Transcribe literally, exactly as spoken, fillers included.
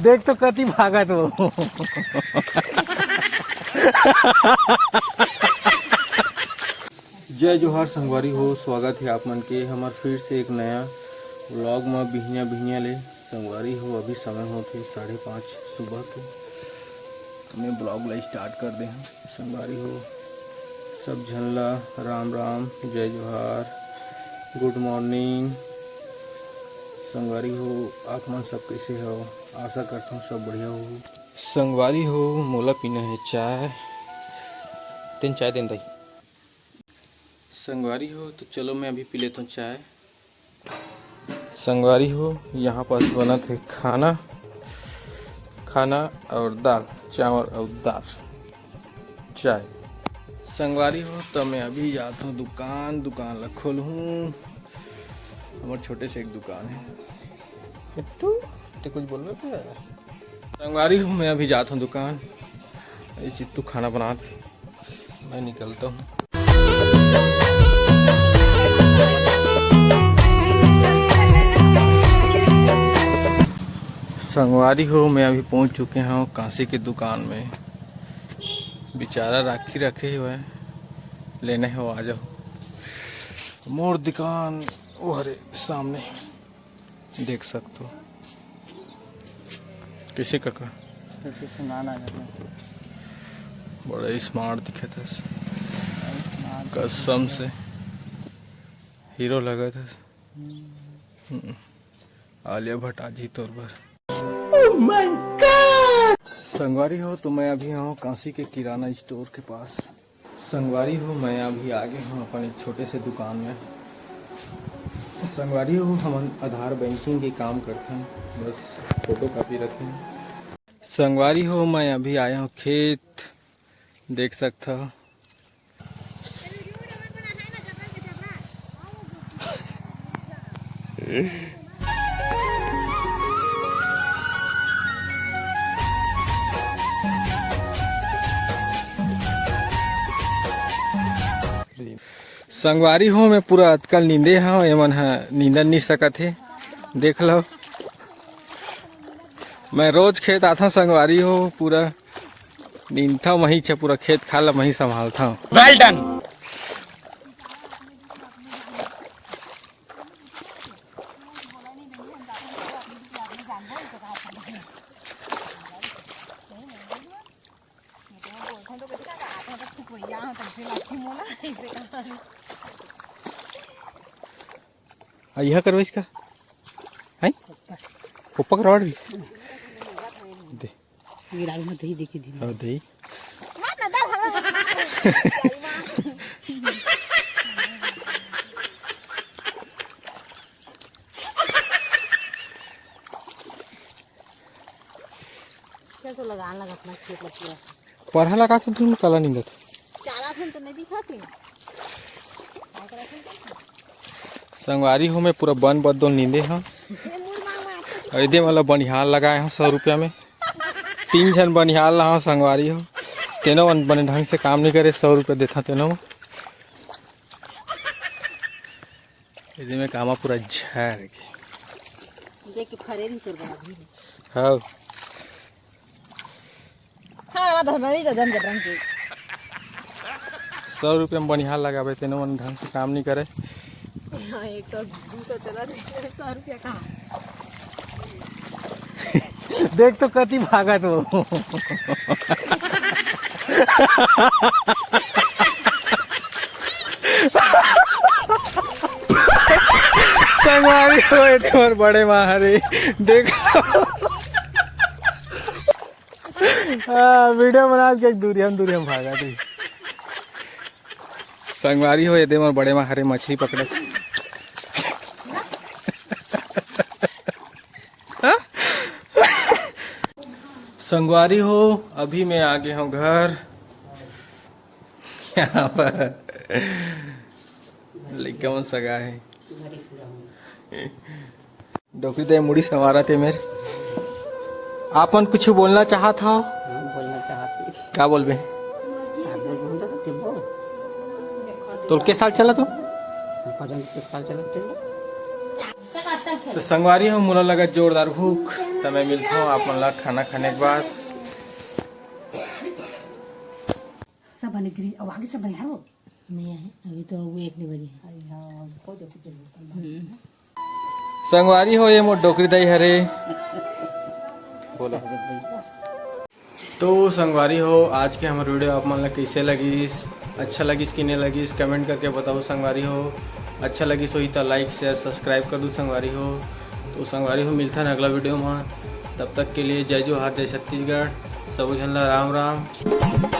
देख तो कति भागत हो। जय जोहार संगवारी हो, स्वागत हे आप मन के हमर फिर से एक नया vlog म। बिहनिया बिहनिया ले संगवारी हो, अभी समय होत हे साढ़े पाँच सुबह के। मैं vlog ला start कर दे हँव संगवारी हो। सब झन ला राम राम, जय जोहार, good morning। संगवारी हो, आप मन सब कइसे हव? आशा करथंव सब बढ़िया हो। संगवारी हो, मोला पीना हे चाय। तेन चाय देन दाई। संगवारी हो, तो चलो मैं अभी पी लेथंव चाय। संगवारी हो, यहाँ पास बनत हे खाना, खाना और दाल, चावल और दाल, चाय। संगवारी हो, तो मैं अभी जात हँव दुकान, दुकान ला खोलहूँ। हमर छोटे से एक दुकान हे। किट्टू, ते कुछ बोलबे का? संगवारी हो, मैं अभी जात हँव दुकान। ये चित्तू खाना बनात हे, मैं निकलता हूँ। संगवारी हो, मैं अभी पहुँच चुके हँव कांसी के दुकान में। बेचारा राखी रखे हुए हे, लेने हो आ जाओ। मोर दुकान वो हरे सामने। देख सकथो। कइसे कका? कइसे सुनाना जाता है? बड़ा smart दिखत हस। Smart कसम से हीरो लगत हस। हम्म। हम्म। आलिया भट्ट आज ही तोर बर। Oh my God! संगवारी हो, तो मैं अभी हँव कांसी के किराना store के पास। संगवारी हो, मैं अभी आ गे हँव अपन एक छोटे से दुकान में। संगवारी हो, हमन आधार banking के काम करथन, बस photocopy रखथन। संगवारी हो, मैं अभी आए हँव खेत, देख सकथव। संगवारी हो, मैं पूरा अतकल नींदे हँव, एमन ह नींदन नइ सकत हे। देख लव, मैं रोज खेत आथँव संगवारी हो, पूरा नींदथँव मही छ, पूरा खेत खार ल मही संभालथँव। Well done। आ, यह करवाइस का? हैं? पप्पा करवा रही? दे। गिराई मत दही देखी दी। हाँ, दही। मत ना दे, भगवान। क्या तो लगान लगा अपना खेत में पूरा। परहा लगा तो तुम काला नींदत। चाला थन तो नहीं दिखा थे। संगवारी हो, मैं पूरा बन बद्दो नींदे हँव। अउ एदे वाला बनिहार लगाए हँव सौ रुपया में। तीन झन बनिहार ला हँव संगवारी हो, तेनो मन बने ढंग से काम नइ करे, सौ रुपया देथँव तेनो। एदे में कामा पूरा झर गे। देख के फरे नहीं तोर बड़ा भी। हाँ। हाँ, आवा तो हमारी तो जम जबरन के। सौ रुपया में बनिहार लगाबे, तेनो मन ढंग से काम नइ करे। हाँ, एक सौ, दो सौ चला दे, सौ रुपया कहाँ? देख तो कति भागत हो। संगवारी हो, एदे मोर बड़े माँ हरे। देख। हाँ, video बना के एक दूरी हम, दूरी हम भागा थी। संगवारी हो, एदे मोर बड़े माँ हरे मछली पकड़त। हाँ? संगवारी हो, अभी मैं आ गे हँव घर। यहाँ पर लइका मन सगा हे। डोकरी दे मुड़ी संवारत हे मेर। आप मन कुछ बोलना चाहत हव? हाँ, बोलना चाहत हँव। का बोलबे? का बोलबे? बोल तो, ते बोल। तोर के साल चलत हो? पता नहीं, के साल चलत हे। तो संगवारी हो, मोला लगा जोरदार भूख। त मैं मिलता हूँ आप मन ला खाना खाने के बाद। सब बने गिरी, अब आगे सब बने हर वो। नहीं आए, अभी तो वो एक नहीं बजे है। अरे हाँ, हो जाती फिर। संगवारी हो, ये मोर डोकरी दाई हरे। बोलो। तो संगवारी हो, आज के हमर वीडियो आप मन ला कैसे लगिस, अच्छा लगिस कि नहीं लगिस, कमेंट करके बताओ संगवारी हो। अच्छा लगिस होही त लाइक शेयर सब्सक्राइब कर दू संगवारी हो। तो संगवारी हो, मिलथन अगला वीडियो में, तब तक के लिए जय जोहार, जय छत्तीसगढ़, सबो झन ला राम राम।